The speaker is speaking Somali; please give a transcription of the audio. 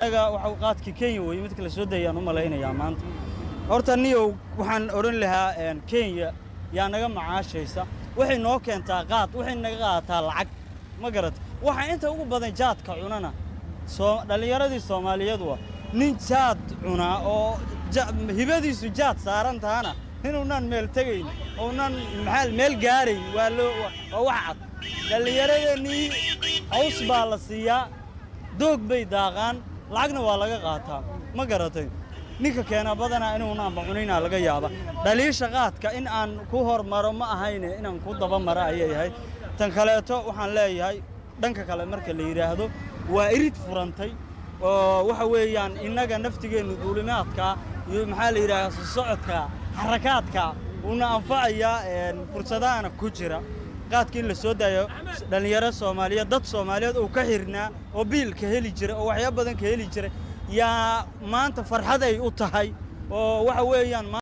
Waxa qaadka Kenya weeye midka la soo dayaan u malaynayaa maanta. Horta niyow, waxaan odhan lahaa Kenya yaa naga macaashaysa. Waxay noo keentaa qaad, waxay naga qaadataa lacag, ma garat? Waxaa inta ugu badan jaadka cunana soo dhallinyaradii Soomaaliyeed. Waa nin jaad cunaa oo hibadiisu jaad saaran tahana inuunan meel tegayn, uunan maxaa meel gaarayn. Waa loo waa wax cad. Dhallinyaradeenii caws baa la siiyaa, doog bay daaqaan, lacagna waa laga qaataa, ma garatay? Ninka keena badanaa inuunaanba cuninaa laga yaaba. Dhaliisha qaadka in aan ku hormaro ma ahayne, inaan ku daba maro ayay ahayd. Tan kaleeto waxaan leeyahay, dhanka kale marka la yidhaahdo, waa irid furantay oo waxa weeyaan innaga naftigeennu duulimaadka iyo maxaa la yidhahdaa socodka xarakaadka uuna anfacayaa, fursadahana ku jira. Qaadka in la soo daayo, dhallinyaro Soomaaliyeed, dad Soomaaliyeed oo ka xirnaa oo biilka heli jira oo waxyaabo badan ka heli jiray yaa maanta farxad ay u tahay oo waxa weeyaan.